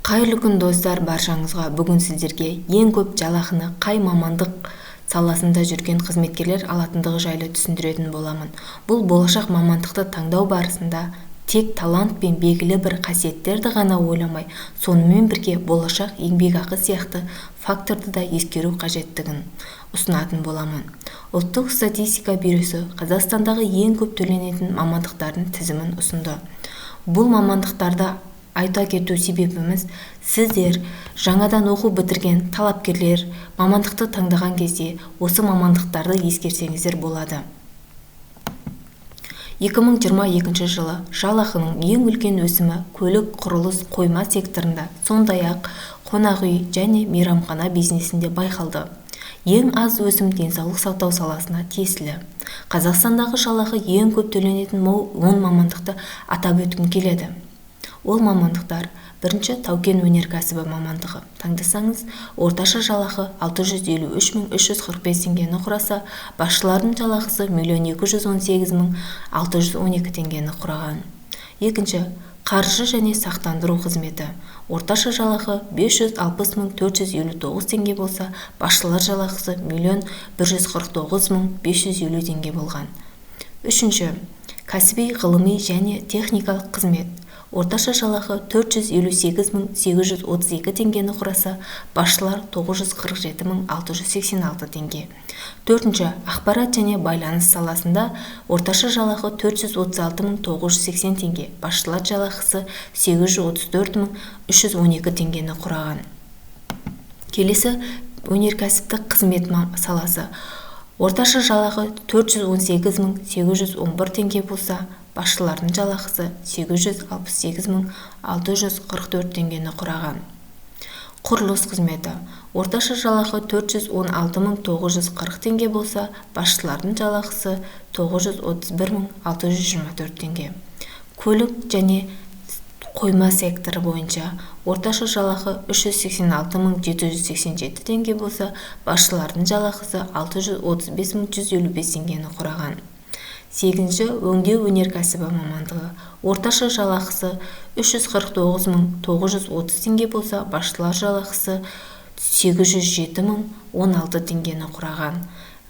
Қайырлы күн, достар, баршаңызға! Бүгін сіздерге ең көп жалақыны қай мамандық саласында жүрген қызметкерлер алатындығы жайлы түсіндіретін боламын. Бұл болашақ мамандықты таңдау барысында тек талант пен белгілі бір қасиеттерді ғана ойламай, сонымен бірге болашақ еңбекақы сияқты факторды да ескеру қажеттігін ұсынатын боламын. Ұлттық статистика бюросы Қазақстандағы ең көп төленетін мамандықтардың тізімін ұсынды. Бұл мамандықтарды айта кету себебіміз, сіздер, жаңадан оқу бітірген талапкерлер, мамандықты таңдаған кезде осы мамандықтарды ескерсеңіздер болады. 2022 жылы жалақының ең үлкен өсімі көлік, құрылыс, қойма секторында, сондай-ақ қонақ үй және мейрамхана бизнесінде байқалды. Ең аз өсім денсаулық сақтау саласына тиесілі. Қазақстандағы жалақы ең көп төленетін 10 мамандықты атап өткім келеді. Ол мамандықтар: бірінші, тау-кен өнеркәсібі мамандығы таңдасаңыз, орташа жалақы 653 345 теңгені құраса, басшылардың жалақысы 1 218 612 теңгені құраған. Екінші, қаржы және сақтандыру қызметі. Орташа жалақы 560 459 теңге болса, басшылар жалақысы 1 149 550 теңге болған. Үшінші, кәсіби, ғылыми және техникалық қызмет. Орташа жалақы 458 832 теңгені құраса, басшылар 947 686 теңге. Төртінші, ақпарат және байланыс саласында орташа жалақы 436 980 теңге, басшылар жалақысы 834 312 теңгені құраған. Келесі, өнеркәсіптік қызмет саласы. Орташа жалақы 418 811 теңге болса, басшылардың жалақысы 868 644 теңгені құраған. Құрылыс қызметі. Орташа жалақы 416 940 теңге болса, басшылардың жалақысы 931 624 теңге. Көлік және қойма секторы бойынша орташа жалақы 386 787 теңге болса, басшылардың жалақысы 635 155 теңгені құраған. Сегізінші, өңдеу өнеркәсібі мамандығы. Орташа жалақысы 349 930 теңге болса, басшылар жалақысы 807 016 теңгені құраған.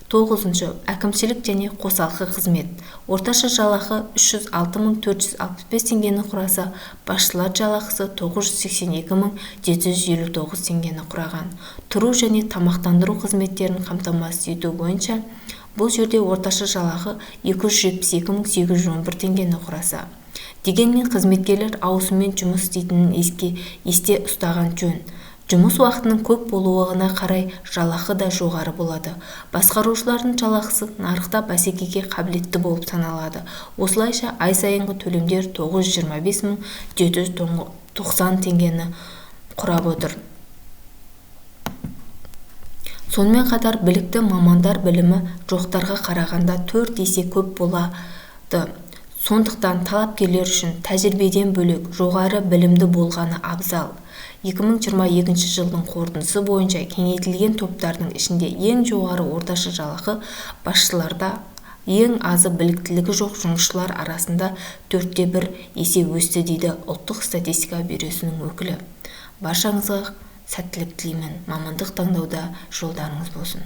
Тоғызыншы, әкімшілік және қосалқы қызмет. Орташа жалақы 306 465 теңгені құраса, басшылар жалақысы 982 759 теңгені құраған. Тұру және тамақтандыру қызметтерін қамтамасыз ету бойынша бұл жерде орташа жалақы 272 811 теңгені құраса, дегенмен қызметкерлер ауысыммен жұмыс істейтінін есте ұстаған жөн. Жұмыс уақытының көп болуына қарай жалақы да жоғары болады. Басқарушылардың жалақысы нарықта бәсекеге қабілетті болып саналады. Осылайша, ай сайынғы төлемдер 925 790 теңгені құрап отыр. Сонымен қатар білікті мамандар білімі жоқтарға қарағанда төрт есе көп болады. Сондықтан талапкерлер үшін тәжірибеден бөлек жоғары білімді болғаны абзал. 2022 жылдың қорытындысы бойынша кеңейтілген топтардың ішінде ең жоғары орташа жалақы басшыларда, ең азы біліктілігі жоқ жұмысшылар арасында төртте бір есе өсті, дейді Ұлттық статистика бюросының өкілі. Баршаңызға сәттілік тілеймін! Мамандық таңдауда жолдарыңыз болсын!